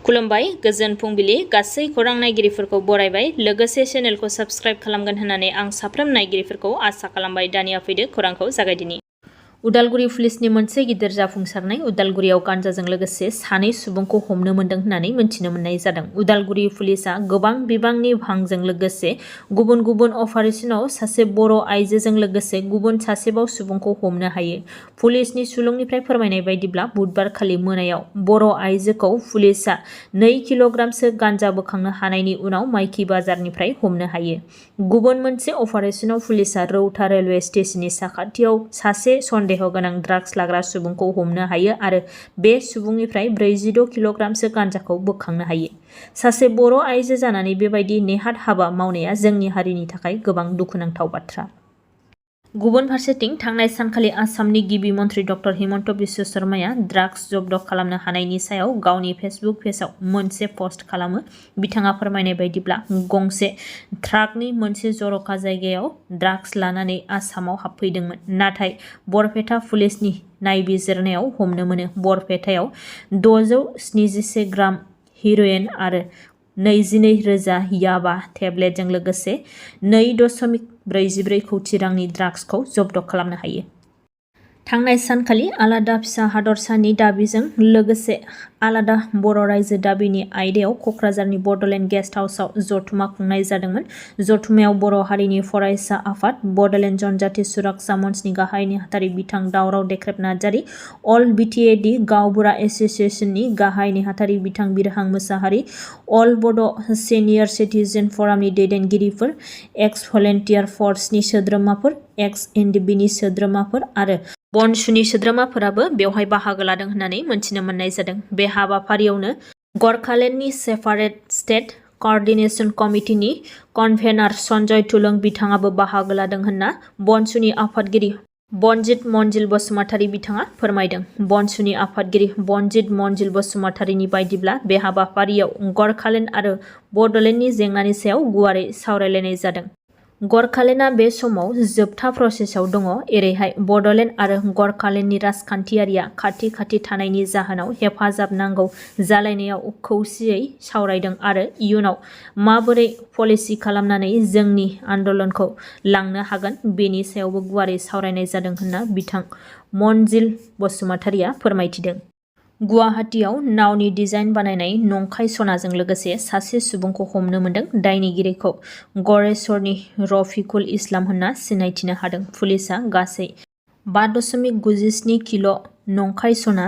खुलुमबाय गोजोन फुंबिलि गासै खौरां नायगिरिफोरखौ बरायबाय लोगोसे चेनेलखौ साबस्क्राइब खालामगोन होननानै आं साफ्रोम नायगिरिफोरखौ आसा खालामबाय। दानिया फैदो खौरांखौ जागायदिनि। उदालगुरि पुलिसनि मोनसे गिदिर जाफुंसारनाय उदालगुरियाव गान्जाजों लोगोसे सानै सुबुंखौ हमनो मोनदों होननानै मिथिनो मोननाय जादों। उदालगुरि पुलिसआ गोबां बिबांनि भांजों लोगोसे गुबुन गुबुन अपारेशनाव सासे बर' आइजोजों लोगोसे गुबुन सासेबाव सुबुंखौ हमनो हायो। पुलिसनि सुलुंनिफ्राय फोरमायनाय बायदिब्ला बुधबार खालि मोनायाव बर' आइजोखौ पुलिसआ 2 किल'ग्रामसो गान्जा बोखांनो हानायनि उनाव माइखि बाजारनिफ्राय हमनो हायो। गुबुन मोनसे अपारेशनाव पुलिसआ रौता रेलवे स्टेशननि साखाथियाव सासे सन्देह गोनां ड्राग्स लाग्रा सुबुंखौ हमनो हायो आरो बे सुबुंनिफ्राय 46 किल'ग्रामसो गान्जाखौ बोखांनो हायो। सासे बर' आइजो जानानै बेबायदि नेहाथ हाबा मावनाया जोंनि हारिनि थाखाय गोबां दुखुनांथाव बाथ्रा। गुबुन फारसेथिं थांनाय सानखालि आसामनि गिबि मन्थ्रि डक्टर हिमन्त बिश्व शर्माया ड्राग्स जब्द खालामनो हानायनि सायाव गावनि फेसबुक पेजआव मोनसे पस्ट खालामो। बिथाङा फोरमायनाय बायदिब्ला गंसे ट्राकनि मोनसे जर'खा जायगायाव ड्राग्स लानानै आसामाव हाबफैदोंमोन, नाथाय बरपेटा पुलिसनि नायबिजिरनायाव हमनो मोनो। बरपेटायाव 671 ग्राम हेर'इन आरो 22,000 याबा टेब्लेटजों लोगोसे 2.44 कौटि रांनि ड्राग्सखौ जब्द खालामनो हायो। थांनाय सानखालि आलादा फिसा हादरसानि दाबिजों लोगोसे आलादा बर' रायजो दाबिनि आयदायाव क'क्राझारनि बड'लेण्ड गेस्ट हाउसआव जथुमा खुंनाय जादोंमोन। जथुमायाव बर' हारिनि फरायसा आफाद, बड'लेण्ड जनजाति सुरक्षा मन्चनि गाहाय नेहाथारि बिथां दावराव देख्रेब नार्जारि, अल बिटिएडि गावबुरा एस'सिएशननि गाहाय नेहाथारि बिथां बिरहां मोसाहारि, अल बड' सिनियर सिटिजेन फरामनि दैदेनगिरिफोर, एक्स भलेन्टियार फर्सनि सोद्रोमाफोर, एक्स एनडिबिनि सोद्रोमाफोर आरो बनसुनि सोद्रोमाफोराबो बेवहाय बाहागो लादों होननानै मिथिनो मोननाय जादों। बे हाबाफारियावनो गरखालेन्डनि सेपारेट स्टेट क'अर्डिनेशन कमिटिनि कनभेनार सन्जय तुलुं बिथाङाबो बाहागो लादों होनना बनसुनि आफादगिरि बनजित मनजिल बसुमतारी बिथाङा फोरमायदों। बनसुनि आफादगिरि बनजित मनजिल बसुमतारीनि बायदिब्ला बे हाबाफारियाव गरखालेन्ड आरो बड'लेण्डनि जेंनानि सायाव गुवारै सावरायलायनाय जादों। गरखालेन्डआ बे समाव जोबथा प्रसेसआव दङ। एरैहाय बड'लेण्ड आरो गरखालेन्डनि राजखान्थियारिया खाथि खाथि थानायनि जाहोनाव हेफाजाब नांगौ जालायनायाव खौसेयै सावरायदों आरो इयुनाव माबोरै पलिसि खालामनानै जोंनि आन्दलनखौ लांनो हागोन बेनि सायावबो गुवारै सावरायनाय जादों होनना बिथां मनजिल बसुमतारीया फोरमायथिदों। गुवाहाटीआव नावनि डिजाइन बानायनाय नंखाय सनाजों लोगोसे सासे सुबुंखौ हमनो मोनदों। दायनिगिरिखौ गरेस्वरनि रफिकुल इस्लाम होनना सिनायथिनो हादों। पुलिसआ गासै 5.97 किल' नंखाय सना,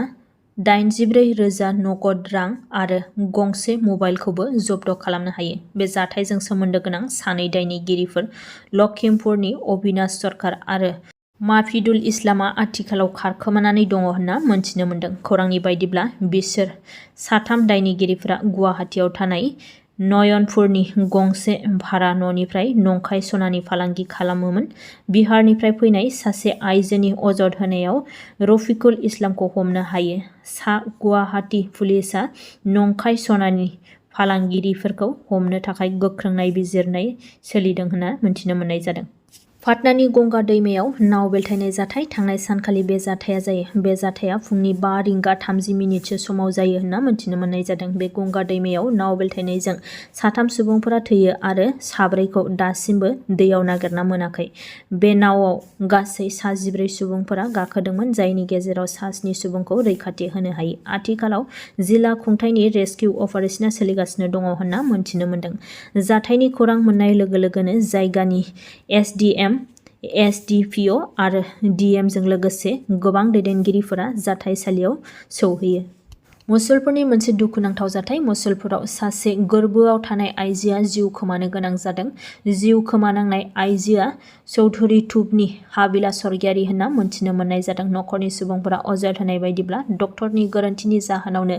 84,000 नगद रां आरो गंसे मबाइलखौबो जब्द खालामनो हायो। बे जाथायजों सोमोन्दो गोनां सानै दायनिगिरिफोर लखिमपुरनि अबिनाश सरकार आरो माफिदुल इस्लामआ आथिखालाव खारखोमानानै दङ होनना मिथिनो मोनदों। खौरांनि बायदिब्ला बिसोर साथाम दायनिगिरिफोरा गुवाहाटीआव थानाय नयनपुरनि गंसे भारा न'निफ्राय नंखाय सनानि फालांगि खालामोमोन। बिहारनिफ्राय फैनाय सासे आइजोनि अजद होनायाव रफिकुल इस्लामखौ हमनो हायो। गुवाहाटी पुलिसआ नंखाय सनानि फालांगिरिफोरखौ हमनो थाखाय गोख्रों नायबिजिरनाय सोलिदों होनना मिथिनो मोननाय जादों। पाटनानि गंगा दैमायाव नाव बेलथायनाय जाथाय। थांनाय सानखालि बे जाथाया जायो। बे जाथाया फुंनि 5:30 समाव जायो होनना मिथिनो मोननाय जादों। बे गंगा दैमायाव नाव बेलथायनायजों 3 सुबुंफोरा थैयो आरो 4खौ दासिमबो दैयाव नागिरना मोनाखै। बे नावआव गासै 14 सुबुंफोरा गाखोदोंमोन, जायनि गेजेराव 7 सुबुंखौ रैखाथि होनो हायो। आथिखालाव जिल्ला खुंथायनि रेस्किउ अपारेशना सोलिगासिनो दङ होनना मिथिनो मोनदों। जाथायनि खौरां मोननाय लोगो लोगोनो जायगानि एसडिएम, एसडिपिअ आरो डिएमजों लोगोसे गोबां दैदेनगिरिफोरा जाथायसालियाव सौहैयो। मुसलपुरनि मोनसे दुखुनांथाव जाथाय। मुसलपुराव सासे गोर्बोआव थानाय आइजोआ जिउ खोमानो गोनां जादों। जिउ खोमानांनाय आइजोआ चौधुरी टुबनि हाबिला स्वर्गियारि होनना मिथिनो मोननाय जादों। नखरनि सुबुंफोरा अजद होनाय बायदिब्ला डक्टरनि गोरोन्थिनि जाहोनावनो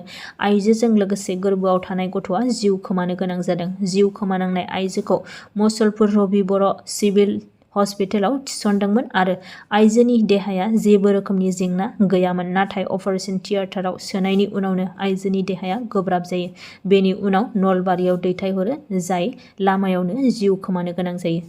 आइजोजों लोगोसे गोर्बोआव थानाय गथ'आ जिउ खोमानो गोनां जादों। जिउ खोमानांनाय आइजोखौ मुसलपुर रबि बर' सिभिल हस्पिटालाव थिसनदोंमोन आरो आइजोनि देहाया जेबो रोखोमनि जेंना गैयामोन, नाथाय अपारेशन थियेटाराव सोनायनि उनावनो आइजोनि देहाया गोब्राब जायो। बेनि उनाव नलबारियाव दैथायहरो, जाय लामायावनो जिउ खोमानो गोनां जायो।